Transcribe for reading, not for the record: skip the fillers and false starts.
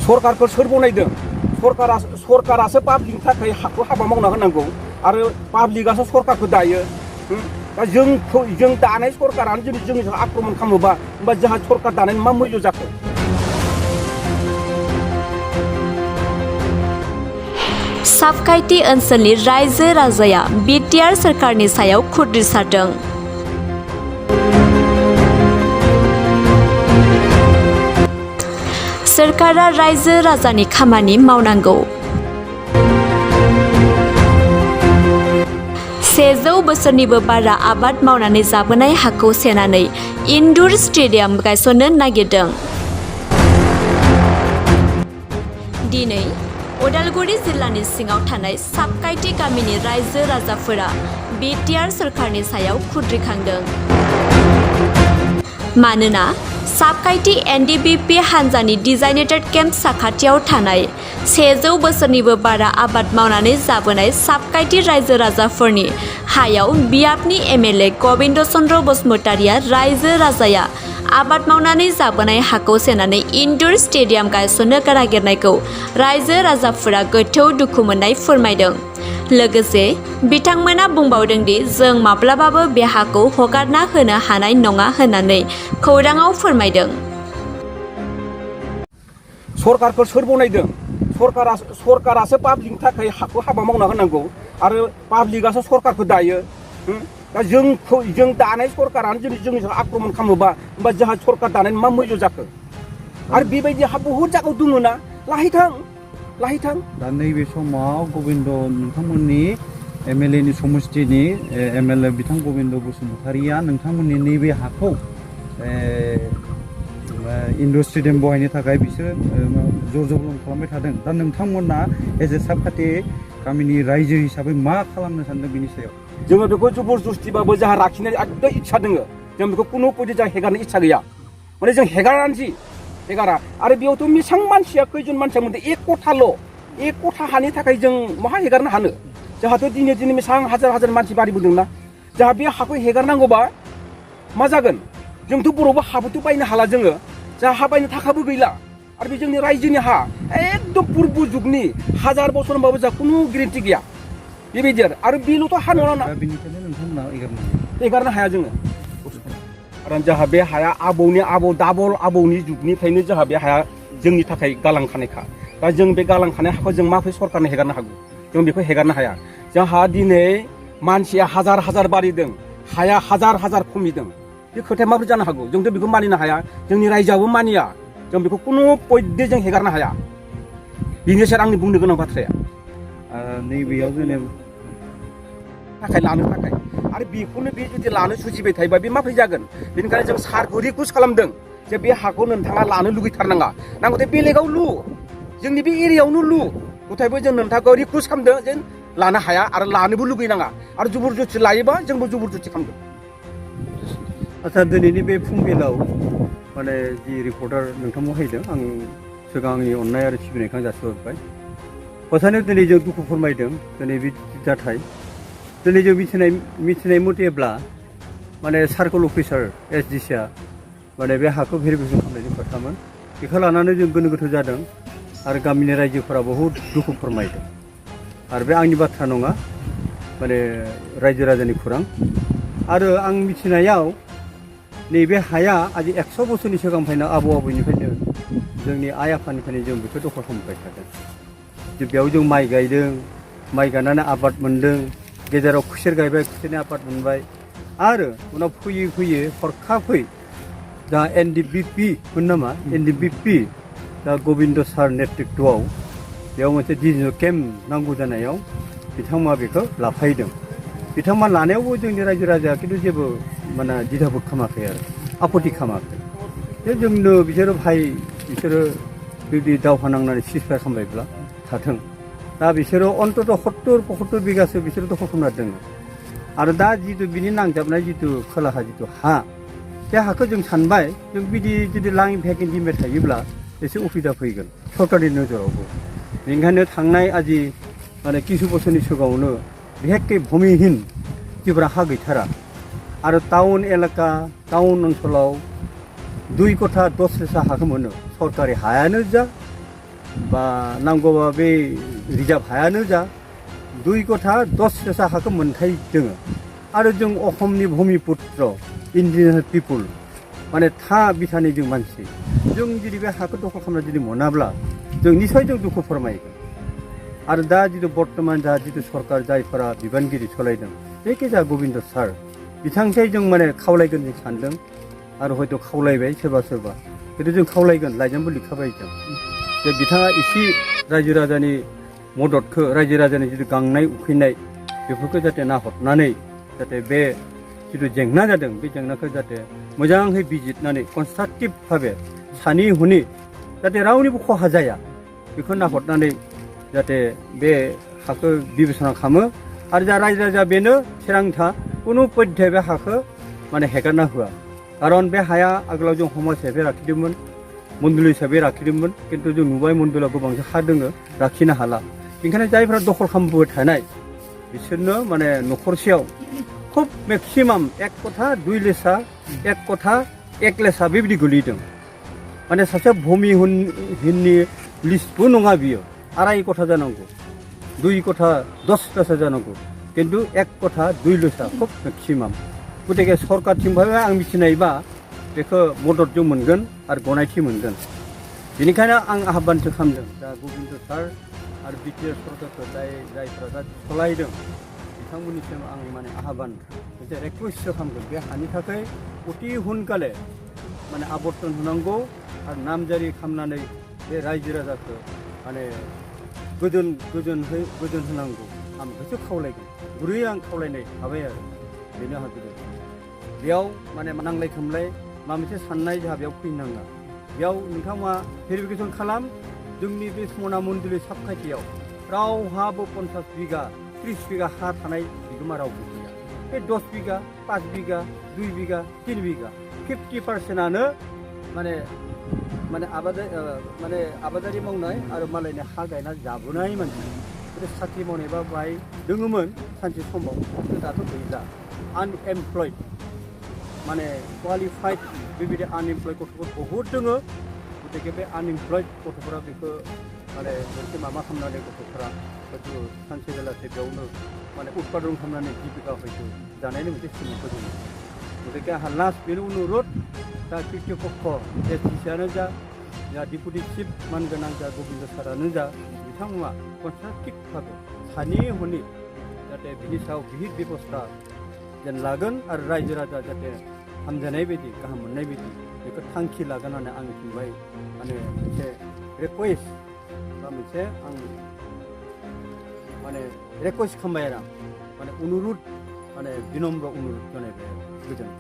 सरकारखौ सोर बनायदों सरकारासो पाब्लिकनि थाखाय हाखौ हाबा मावना होनांगौ आरो पाब्लिकआसो सरकारखौ दायो दा जों दानाय सरकारानो जुदि जोंनि आक्रमण खालामोबा होमबा जोंहा सरकार दानायनि मा मुल्य जाखो साबखायथि ओनसोलनि रायजो राजाया बिटिआर सोरखारनि सायाव खुद्रिसारदों। सोरखारा रायजो राजानि खामानि मावनांगौ। 100 बोसोरनिबो बारा आबाद मावनानै जाबोनाय हाखौ सेनानै इनडुर स्टेडियाम गायसननो नागिरदों। दिनै उदालगुरि जिल्लानि सिङाव थानाय साबखायथि गामिनि रायजो राजाफोरा बिटिआर सोरखारनि सायाव खुद्रिखांदों। मानोना साबखायथि एनडिबिपि हान्जानि डिजाइनेटेड केम्प साखाथियाव थानाय 100 बोसोरनिबो बारा आबाद मावनानै जाबोनाय साबखायथि रायजो राजाफोरनि हायाव बियाबनि एमएलए गबिन्द चन्द्र बसुमतारिया रायजो राजाया आबाद मावनानै जाबोनाय हाखौ सेनानै इनडुर स्टेडियाम गायसननो नागिरनायखौ रायजो राजाफोरा गोथौ दुखु मोननाय फोरमायदों। लोगोसे बिथांमोना बुंबावदों दि जों माब्लाबाबो बे हाखौ हगारना होनो हानाय नङा होननानै खौराङाव फोरमायदों। सरकारखौ सोर बनायदों सरकारासो पाब्लिकनि थाखाय हाखौ हाबा मावना होनांगौ आरो पाब्लिकआसो सरकारखौ दायो दा जों दानाय सरकारानो जुदि जोंनि आक्रमण खालामोबा होमबा जोंहा सरकार दानायनि मा मुल्य जाखो आरो बेबायदि हा बहुद जायगायाव दङ ना लाहैथां दा नैबे समाव गबिन्द नोंथांमोननि एमएलए नि समष्टिनि एमएलए बिथां गबिन्द बसुमतारिया नोंथांमोननि नैबे हाखौ इनडुर स्टेडियाम बहायनो थाखाय बिसोर जबरन खालामबाय थादों। दा नोंथांमोना एज ए साबखाथि गामिनि रायजो हिसाबै मा खालामनो सानदों बिनि सायाव? जोङो बेखौ जबरदस्तिबाबो जोंहा लाखिनो एकदम इच्छा दङ। जों बेखौ खुनु पयदि जों हेगारनो इच्छा गैया माने जों हेगारा आरो बेयावथ' बेसेबां मानसिया खैजन मानसिया मोनदों एक कथा हानि थाखाय जों माहा हेगारनो हानो जोंहाथ' दिनै बेसेबां हाजार मानसि बारिबोदोंना जोंहा बे हाखौ हेगारनांगौबा मा जागोन जोंथ' बर'बो हाबोथ' बायनो हाला जोङो जोंहा हा बायनो थाखाबो गैला आरो बे जोंनि रायजोनि हा एकदम पुर्ब जुगनि 1000 बोसोर होनबाबो जोंहा खुनु गेरेन्टि गैया बेबायदि आरो बेल'थ' हा नङा बेनिखायनो नोंथांमोना एगारनो हाया जोङो आरो जोंहा बे हाया दाबल आबौनि जुगनिफ्रायनो जोंहा बे हाया जोंनि थाखाय गालांखानायखा दा जों बे गालांखानाय हाखौ जों माबोरै सरकारनो हेगारनो हागौ जों बेखौ हेगारनो हाया जोंहा दिनै मानसिया हाजार बारिदों हाया हाजार खमिदों बे खोथाया माबोरै जानो हागौ जोंथ' बेखौ मानिनो हाया जोंनि रायजोआबो मानिया जों बेखौ खुनु पयदे जों हेगारनो हाया बेनोसै आंनि बुंनो गोनां बाथ्राया नैबेयाव जेनेबा लानो थाखाय आरो बेखौनो बे जुदि लानो सुजिबाय थायोबा बे माबोरै जागोन बेनिखायनो जों सारखौ रिकुवेस्ट खालामदों जे बे हाखौ नोंथाङा लानो लुगैथारनाङा नांगौथे बेलेगाव लु जोंनि बे एरियायावनो लु गथायबो जों नोंथांखौ रिकुवेस्ट खालामदों जे लानो हाया आरो लानोबो लुगैनाङा आरो जबरदस्ति लायोबा जोंबो जबरदस्ति खालामगोन। आচ্ছা दिनैनि बे फुंबिलाव माने जि रिपर्टार नोंथांमोन हैदों आं सिगां आंनि अननाय आरो सिबिनायखौ जासिहरबाय हसानो दिनै जों दुखु फोरमायदों दिनै बे जाथाय दिनै जों मिथिनाय मथेब्ला माने सार्कल अफिसार एसडिसिआ माने बे हाखौ भेरिफिकेसन खालामनायनि खोथामोन बेखौ लानानै जों गोनो गोथो जादों आरो गामिनि रायजोफोरा बहुद दुखु फोरमायदों आरो बे आंनि बाथ्रा नङा माने रायजो राजानि खौरां आरो आं मिथिनायाव नैबे हाया आज 100 बोसोरनि सिगांनिफ्रायनो आबौ आबैनिफ्रायनो जोंनि आइ आफानिफ्रायनो जों बेखौ दखल खालामबाय थादों बेयाव जों माइ गायदों माइ गायनानै आबाद मोनदों गेजेराव खुसेर गायबाय खुसेरनि आबाद मोनबाय आरो उनाव फैयै हरखाबै दा एनडिबिपि मोन नामा एनडिबिपि दा गबिन्द सार नेतृत्वआव बेयाव मोनसे डिजिटेल केम्प नांगौ जानायाव बिथांमोना बेखौ लाफायदों बिथांमोना लानायावबो जोंनि रायजो राजाया खिन्थु जेबो माने दिधाबोध खालामाखै आरो आपत्ति खालामाखै जे जोंनो बिसोरो जुदि दावहा नांनानै सिजफायार खालामबायब्ला थाथों दा बिसोरो अन्तत 70-75 बिगासो बिसोरो दखल खालामना दङ आरो दा जितु बिनि नांजाबनाय जितु खोलाहा जितु हा बे हाखौ जों सानबाय जों बिदि जुदि लाइन भेकेन्सि मेट थायोब्ला एसे उसुबिदा फैगोन सरकारनि नोजोरावबो बेनिखायनो थांनाय आजि माने किसु बोसोरनि सिगाङावनो बिहेखे भूमिहीन जिफोरा हा गैथारा आरो टाउन एलेका टाउन ओनसोलाव 2 कथा 10 रोजा हाखौ मोनो सरकारि हायानो जा बा नांगौबा बे रिजार्भ हायानो जा 2 कथा 10 लेसा हाखौ मोनथाय दोङो आरो जों अखमनि भूमिपुत्र इन्डिजिनियास पिपुल माने था बिथानि जों मानसि जों जुदि बे हाखौ दखल खालामना जुदि मोनाब्ला जों निसय जों दुखु फोरमायगोन आरो दा जितु बर्तमान जा जितु सरकार जायफोरा बिबानगिरि सलायदों जायखिजाया गोविन्द सार बिथांखै जों माने खावलायगोन जों सानदों आरो हयथ' खावलायबाय सोरबा सोरबा खिन्थु जों खावलायगोन लाइजामबो लिरखाबाय जों जे बिथाङा एसे रायजो राजानि मददखौ रायजो राजानि जितु गांनाय उखैनाय बेफोरखौ जाहाथे नाहरनानै जाहाथे बे जितु जेंना जादों बे जेंनाखौ जाहाथे मोजाङै बिजिरनानै कनस्ट्राक्टिभ भाबे सानै हनै जाहाथे रावनिबो खहा जाया बेखौ नाहरनानै जाहाथे बे हाखौ बिबेसना खालामो आरो जा रायजो राजा बेनो थिरांथा कुनु पध्याय बे हाखौ माने हेगारना होआ खारन बे हाया आगोलाव जों समाज हिसाबै लाखिदोंमोन मन्दिर हिसाबै लाखिदोंमोन खिन्थु जों नुबाय मन्दिराव गोबांसो हा दोङो लाखिनो हाला बेनिखायनो जायफ्रा दखल खालामबोबाय थानाय बिसोरनो माने न'खरसेयाव खुब मेक्सिमाम 1 कथा 2 लेसा 1 कथा 1 लेसा बेबायदि गोलैदों माने सासे भूमिहीननि लिस्टबो नङा बियो 2.5 कथा जानांगौ 2 कथा 10 लेसा जानांगौ खिन्थु 1 कथा 2 लेसा खुब मेक्सिमाम गतिके सरकारथिंनिफ्राय आं मिथिनायबा बेखौ मदद जों मोनगोन आरो गनायथि मोनगोन बेनिखायनो आं आह्वानसो खालामदों दा गोविन्द सार आरो बिटिआर सरकारखौ जायफ्रा दा सलायदों बिथांमोननिसिम आं माने आह्वान मोनसे रिकुवेस्टसो खालामगोन बे हानि थाखाय अति हुनकाले माने आबर्तन होनांगौ आरो नामजारि खालामनानै बे रायजो राजाखौ माने गोजोन होनांगौ आं बेखौसो खावलायगोन गुरै आं खावलायनाय थाबाय आरो बेनो हागोन बेयाव माने नांलाय खोमलाय माबा मोनसे साननाय जोंहा बेयाव फैनाङा बेयाव नोंथाङा भेरिफिकेसन खालाम जोंनि बे समना मन्दिरनि साबखाथियाव रावहाबो 50 बिगा 30 बिगा हा थानाय बिगोमा रावबो गैया बे 10 बिगा 5 बिगा 2 बिगा 3 बिगा 50%आनो माने आबादारि मावनाय आरो मालायनि हा गायना जाबोनाय मानसि बे साख्रि मावनायबा बाहाय दोङोमोन सानसे समाव दाथ' गैला आनएमप्लयड माने क्वालिफाइड बेबायदि आनएमप्लयड गथ'फोर बहुद दोङो गतिके बे आनएमप्लयड गथ'फोरा बेखौ माने मोनसे माबा खालामनानै गथ'फोरा हयथ' सानसे बेलासे बेयावनो माने उत्पादन खालामनानै जिबिका हयथ' जानायनि मोनसे सिमांखौ दङ गतिके आंहा लास्ट बेनि अनुरद दा कृत्यपक्ष एसडिसिआनो जा डिपुटि चिफ मानगोनां जा गोविन्द सारानो जा बिथांमोना कनस्ट्राक्टिभ भाबे सानै हनै जाहाथे बिनि सायाव बिहित बेबस्था जेन लागोन आरो रायजो राजा जाहाथे हामजानाय बायदि गाहाम मोननाय बायदि बेखौ थांखि लागोन होननानै आं बुंबाय माने मोनसे रिकुवेस्ट बा मोनसे आं माने रिकुवेस्ट खालामबाय आरो माने अनुरद माने बिनम्र अनुरद जानायबाय गोजोन